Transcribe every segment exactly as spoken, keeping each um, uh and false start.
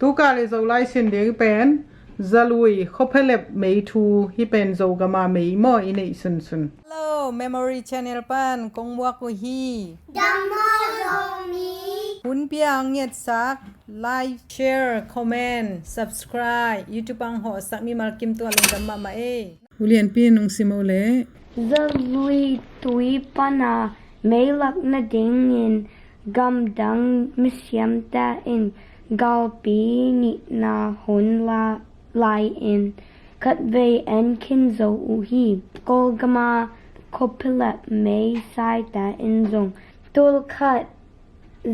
Tuka le Zolai sin ding pen Zalui khuaphelep mei thu, hih pen Zogama mei maw i neih sunsun. Hello, Memory Channel pan kong muak uh hi. Dam maw Zomi? Hun pia ang ngetsak, like, share, comment, subscribe, YouTube ang hawhsak mimal kim tua lungdam mahmah ei. Ulianpi nung simo le. Zalui tui pana meilak nadingin gamdang misiamte in galpi nihna hun la lai-in khatvei en khin zo uh hi. Kawlgama khuaphelep mei saite in zong tul khat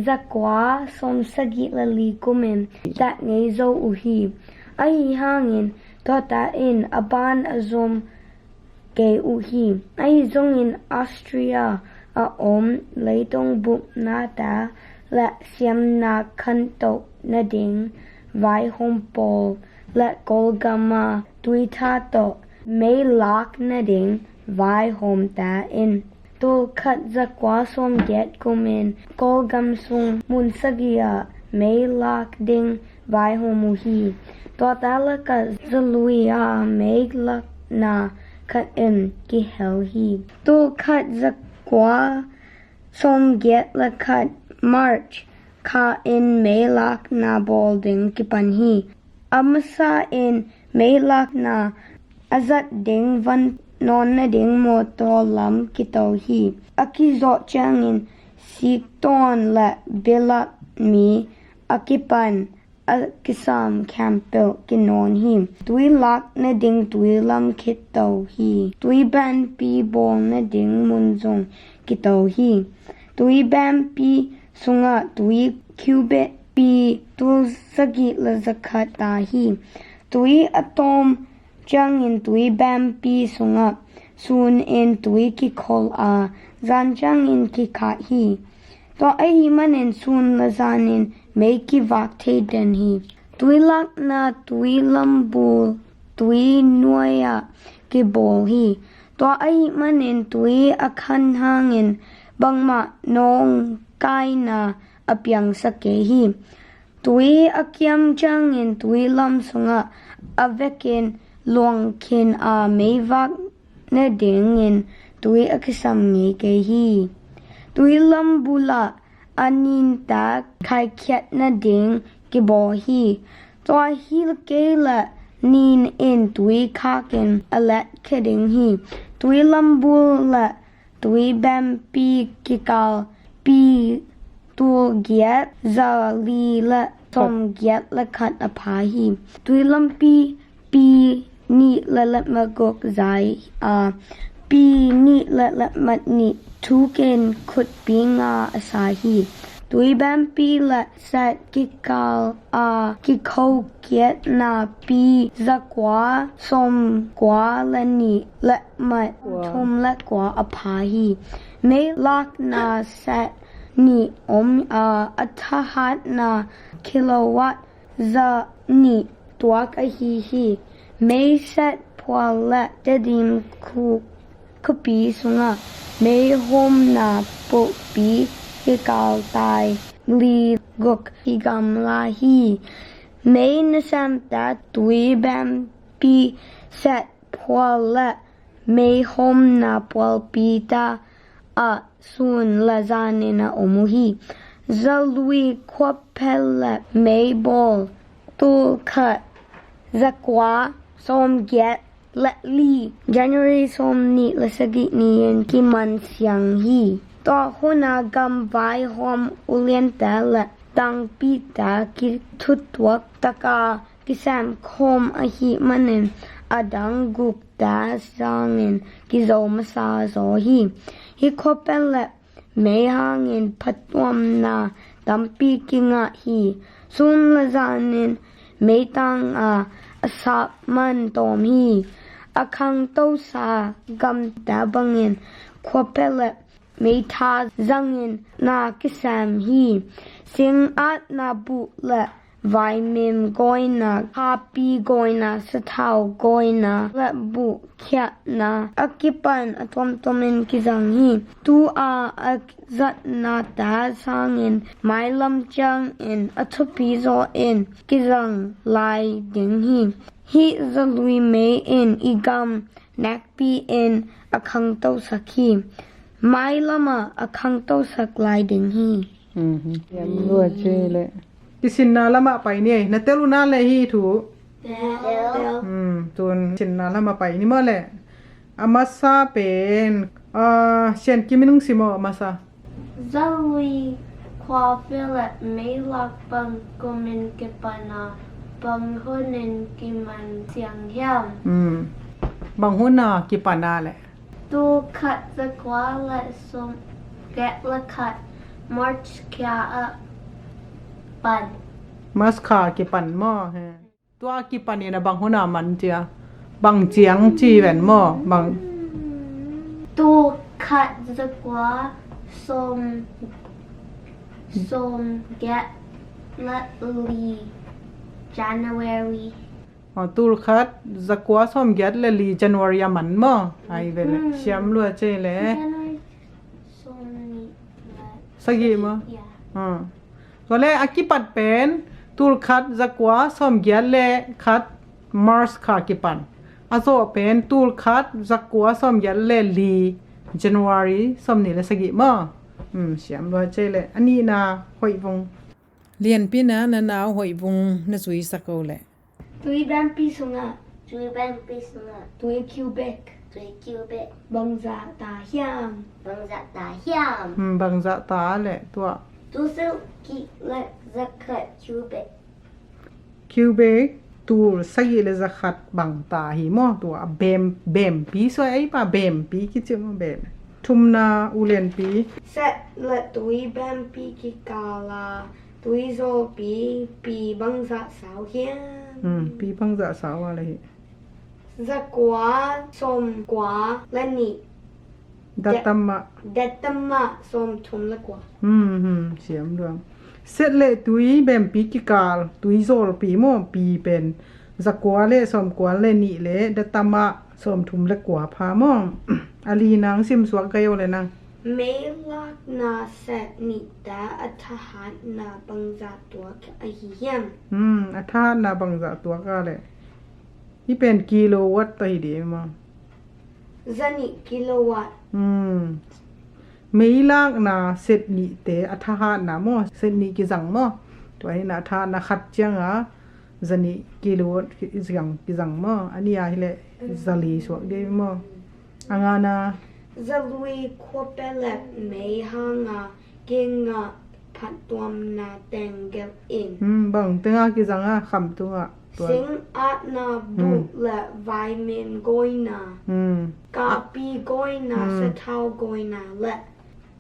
zakua sawmsagih le li kumin tat ngei zo uh hi. Ahi hangin tuate in a ban a zom kei uh hi. Ahi zongin Austria a om leitung bupnate le siamna khantoh nading vaihawm pawl le Kawlgama tuitha tawh meilak nading vaihawmte in tul khat zakua sawmgiat kumin Kawlgam sung mun sagih ah meilak ding vaihawm uh hi. Tuate lakah Zalui a meilakna khat in kihel hi. Tul khat zakua sawmgiat le khat March kha in meilakna bawl ding kipan hi. A masa in meilakna a zat ding van nawn nading mawtaw lam kito hi. A kizawh ciangin siktawn le bialak mi a kipan a kisam khempeuh kinawn hi. Tui lak nading tui lam khit to hi. Tui banpi bawl nading mun zong kito hi. Tui banpi sungah tui cubic pi tul sagih le zakhat ta hi. Tui a tawm ciangin tui banpi sungah sun in tui kikhol a, zan ciangin kikhah hi. Tua ahih manin sun le zanin mei kivak thei den hi. Tui lakna tui lambul tui nuai-ah kibawl hi. Tua ahih manin tui a khan hangin bangmah nawngkaina a piangsak kei hi. Tui a kiam ciangin tui lam sungah a vekin luang khin a, meivak nadingin tui a kisam ngei kei hi. Tui lam bulah a ninta khaikhiat nading kibawl hi. Tua hi kei le nin in tui khakin a let khia ding hi. Tui lam bul le tui banpi kikal pi tul giat za li le sawmgiat le khat a pha hi. Tui lampi pi nih le lemat guk zai a, pi nih le lemat nih thukin khutpi nga a sa hi. Tui banpi le set kikal a kikho kiatna pi zakua sawmkua le nih le mat thum le kua a pha hi. Meilakna set nih om a, a thahatna kilowatt za nih tuak ahi hi. Mei set phual le Tedim khu khuapi sungah meihawmna pulpi kikal tai li guk kigamla hi. Mei nasemte tui banpi set phual le meihawmna pulpite ah sun le zanin a om uh hi. Zalui khuaphel le meibawl tul khat zakua sawmgiat le li January sawmnih le sagih ni-in kiman siang hi. Tua huna gam vaihawm uliante le tangpite kithutuak taka kisem khawm ahih manin a dang gukte sangin kizo masa zaw hi. Hih khuaphel le mei hangin phatuamna tampi kingah hi. Sun le zanin meitang a, a sap man tawm hi. A khangtosa gamte bangin khuaphel le meitha zangin na kisem hi. Singatna buh le vaimim gawina, khapi gawina, sathau gawina, le buh khiahna a kipan a tuamtuamin kizang hi. Tua a zatna ta sangin mailam ciangin a thupi zawin kizang lai ding hi. Hih zalui mei in i gam nakpi in a khangtosak hi. Mailamah a khangtosak lai ding hi. Mhm. Yam lua ce le. Kisinna lamah pai ni ei. Na tel uh na le hi thu. Tel. Hmm, tun sinna lamah pai ni maw le. A masa pen, ah, Sian Kim in hong sim aw a masa. Zalui khuapi le meilak bang kumin kipan a, bang hunin kiman siang hiam? Hmm. Bang hun a kipan a le. Tul khat zakua le sawmgiat le khat March kha a pan. March kha kipan maw he. Tua kipan in a bang hun a man cia. Bang ciang ci ven maw. Bang. Tul khat zakua sawm, sawmgiat le li January. Aw, tul khat zakua sawmgiat le li January a man maw. Ai ve le. Hmm. Siam lua ce le. January sawmnih le sagih maw? Yeah. Ah. Tua le a kipat pen tul khat zakua sawmgiat le khat March kha kipan. A zawh pen tul khat zakua sawmgiat le li January sawmnih le sagih maw. Hmm, siam lua ce le. A nihna hoih vung. Lianpi na na nau hoih vung na zuisak o le. Tui bempi sungah. Tui bempi sungah. Tui cubic. Tui cubic. Bangzah ta hiam? Bangzah ta hiam? Hmm, bangzah ta le tua. Tul sagih le zakhat cubic. Cubic tul sagih le zakhat bang ta hi maw tua bem, bempi suai ei pa bempi kici maw bem. Thumna U Lianpi. Set le tui bempi kikala. Tuizawlpi, pi bangzah sau hiam? Hmm, pi bangzah sau a le hi. Zakua, sawmkua le nih. Datama. Datama, sawmthum le kua. Hmm, hmm, siam duang. Set le tui bempi kikal, tuizawlpi maw, pi pen. Zakua le sawmkua le nih le datama, sawmthum le kua pha maw. A li nang simsuak ka yo le nang. Meilakna set nihte a thahatna bangzah tuak ahi hiam? Hmm, a thahatna bangzah tuak a le. Hi pen kilowatt ta hi di maw. Zanih kilowatt. Hmm. Meilakna set nihte a thahatna maw, set nih kizang maw. Tua hi na a thahatna khat cianga zanih kilowatt kizang, kizang maw. A nih a hi le zali suak di maw. A ngana. Zalui khuapelep mei hanga kingah phattuamna teng gelh in. Hmm, bang tenga kizanga kham tunga. Sing atna buh le vaimim gawina. Hmm. Kapi gawina, sathau gawina le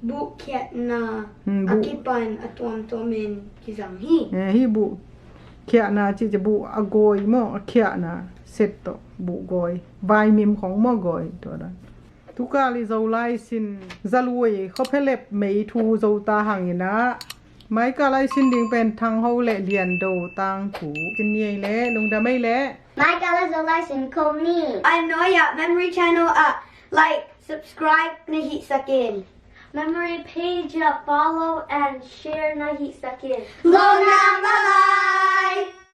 buh khiatna a kipan a tuamtuamin kizang hi. Eh, hi buh khiatna ci ci buh a gawi maw a khiatna set tawh buh gawi. Vaimim khong maw gawi tua dan. Tukal i Zolai sin zalui khuaphelep mei thu zo ta hangin ah. Maikal ai sin ding pen Thang Ho le Lian Do tang thu. Sin ni ei le, lungdam ei le. Maikal ai Zolai sin khom ni. Ai noya Memory Channel ah like, subscribe na hih sakin. Memory page ah follow and share na hih sakin. Lona bye bye.